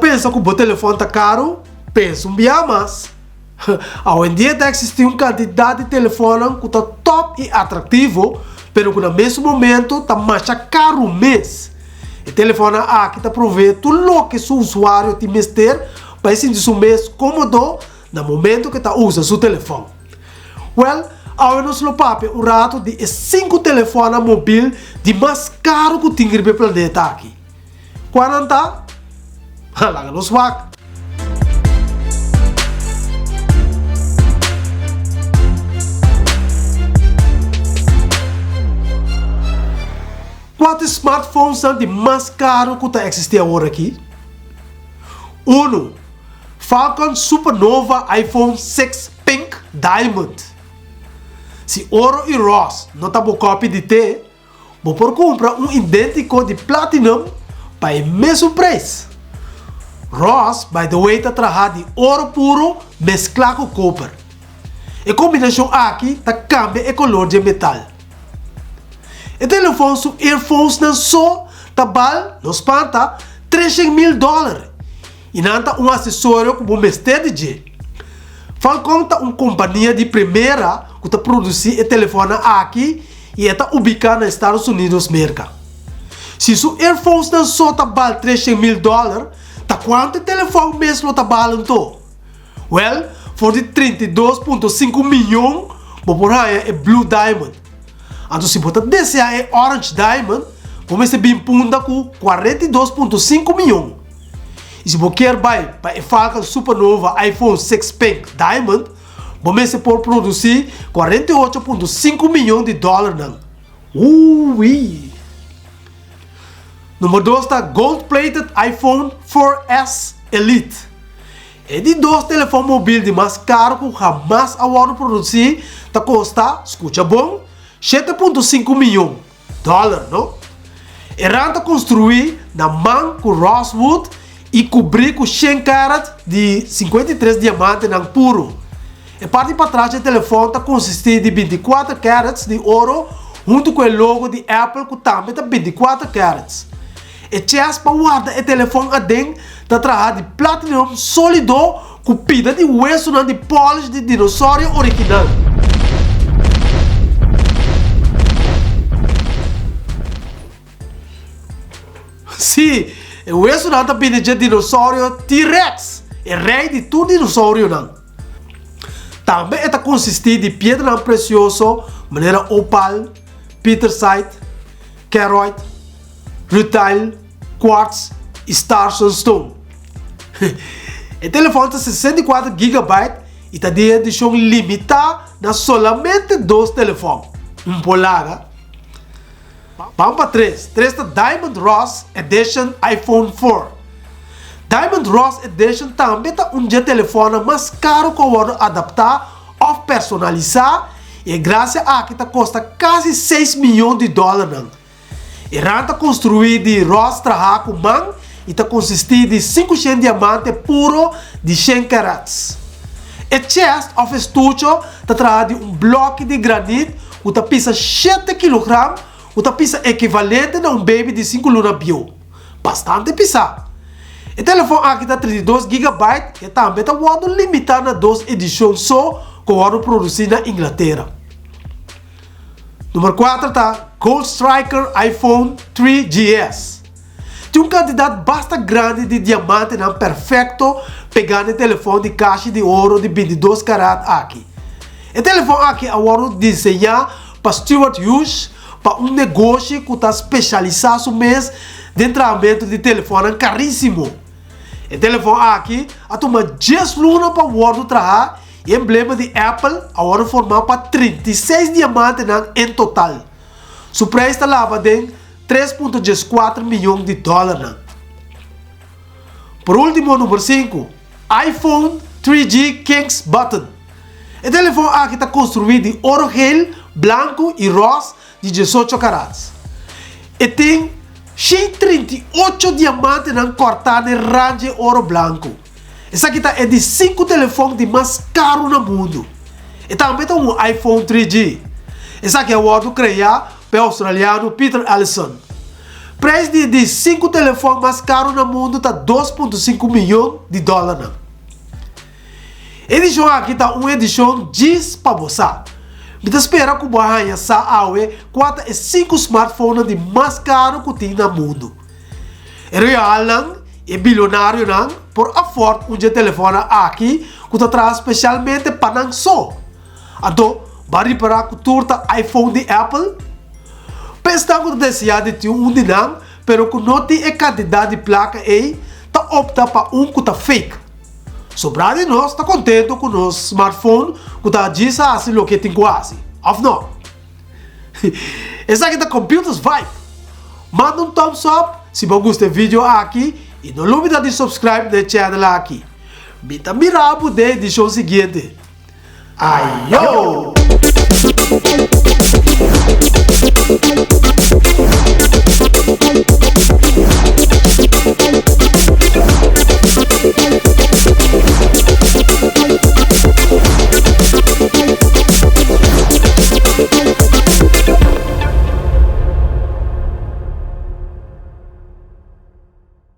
pensa ku bo telefòn ta karu, pensa un bia mas. Awendia ta eksistí un kantidat di telefònnan ku ta tòp i atraktivo, pero ku na mesun momento ta masha karu mes. E telefònnan aki ta proveé tur loke su usuario tin mester pa e sinti su mes kómodo na momento ku e ta usa su telefòn. Wèl, awe nos lo papia un ratu di e sinku telefònnan mobil di mas karu ku tin riba e planeta aki. Kua nan ta? Laga nos wak. Kua ta e smartphonesnan di mas karu ku ta eksistí aworakí? Unu, Falcon Supernova iPhone 6 Pink Diamond. Si oro i ros no ta bo kòpi di te, Bo por kumpra un idéntiko di platinum pa e mesun preis. Ross, by the way, ta traha di oro puro mesklá ku koper. E kombinashon aki ta kambia e kolor dje metal. E telefòn su earphonesnan so ta bal, no spanta, 300.000 dòler i nan ta un asesorio ku bo mester di dje. Falcon ta un kompania di primera ku ta produsí e telefònnan aki i e ta ubiká na Estados Unidos, Merka. Si su earphonesnan so ta bal 300.000 dòler, ta kuantu e telefòn mes lo ta bal anto? Wèl, for di 32.5 miyon bo por haña e Blue Diamond. Anto si bo ta deseá e Orange Diamond, bo mester bin punda ku 42.5 miyon. I si bo kier bai pa e Falcon Supernova iPhone 6 Pink Diamond, bo mester por produsí 48.5 miyon di dòlernan. Uui! Number dos ta Gold Plated iPhone 4S Elite. E di dos telefòn mobil di mas karu ku hamas a wòrdu produsí ta kosta, skucha bon, 7.5 miyon. Dòler, no? E ran ta konstruí na man ku rosewood i kubrí ku shen karat di 53 diamantenan puru. E parti patras dje telefòn ta konsistí di 24 karats di oro huntu ku e logo di Apple ku tambe ta 24 karats. E chest pa warda e telefòn aden ta traha di platinum sólido ku pida di wesunan di polish di dinosaurio original. Sí, e wesunan ta bini dje dinosaurio T-Rex, e rei di tur dinosaurionan. Tambe e ta konsistí di piedranan presioso manera opal, pietersite, keroid, rutile, quartz i starson stone. E telefòn ta 64 gigabyte i ta di edishon limitá na solamente dos telefòn. Un por laga. Ban pa tres. Tres ta Diamond Ross Edition iPhone 4. Diamond Ross Edition tambe ta un dje telefònnan mas karu ku a wòrdu adaptá òf personalisá i e grasia aki ta kosta kasi seis miyon di dòlernan. E ran ta konstruí di ròs trahá ku man i ta konsistí di 500 diamante puro di shen karats. E chest òf estucho ta traha di un blòki di granit ku ta pisa shete kilogram ku ta pisa ekivalente na un beibi di sinku luna bieu. Bastante pisá! E telefòn aki ta 32 gigabyte i tambe ta wòrdu limitá na dos edishon so ku wòrdu produsí na Inglatera. Number 4 ta Gold Striker iPhone 3GS. Tin un kantidat basta grandi di diamantenan perfekto pegá na e telefòn di kashi di oro di 22 karat aki. E telefòn aki a wòrdu diseñá pa Stuart Hughes pa un negoshi ku ta speshalisá su mes den trahamentu di telefònnan karísimo. E telefòn aki a tuma djes luna pa wòrdu trahá E emblema di Apple a wòrdu formá pa 36 diamantenan en total. Su preis ta laba den 3.14 miyon di dòlernan. Por último, number sinku, iPhone 3G Kings Button. E telefòn aki ta konstruí di oro geel, blanku i ròs di 18 karats. E tin 138 diamantenan kòrtá den randje oro blanku. Esaki ta e di sinku telefòn di mas karu na mundu. E tambe ta un iPhone 3G. Esaki a wòrdu kreá pa e oustraliano Peter Ellison. Prijs di e di sinku telefòn mas karu na mundu ta 2.5 miyon di dòlernan. E edishon aki ta un edishon djis pa bo sa. Mi ta spera ku bo a haña sa awe kua ta e sinku smartphonenan di mas karu ku tin na mundu. E royalnan i e bilionarionan por afòrt un dje telefònnan aki ku ta traha spesialmente pa nan so. Anto, bo a ripará ku tur ta iPhone di Apple? Pa esnan ku ta deseá di tin un di nan pero ku no tin e kantidat di plaka ei ta opta pa un ku ta fake. Sobrá di nos ta kontentu ku nos smartphone ku ta djis hasi loke e tin ku hasi, òf no? Esaki ta Computers Vibe! Manda un thumbs up si bo a gusta e video aki i no lubida di subscribe na e channel aki. Mi ta mira bo den e edishon siguiente. Ayo!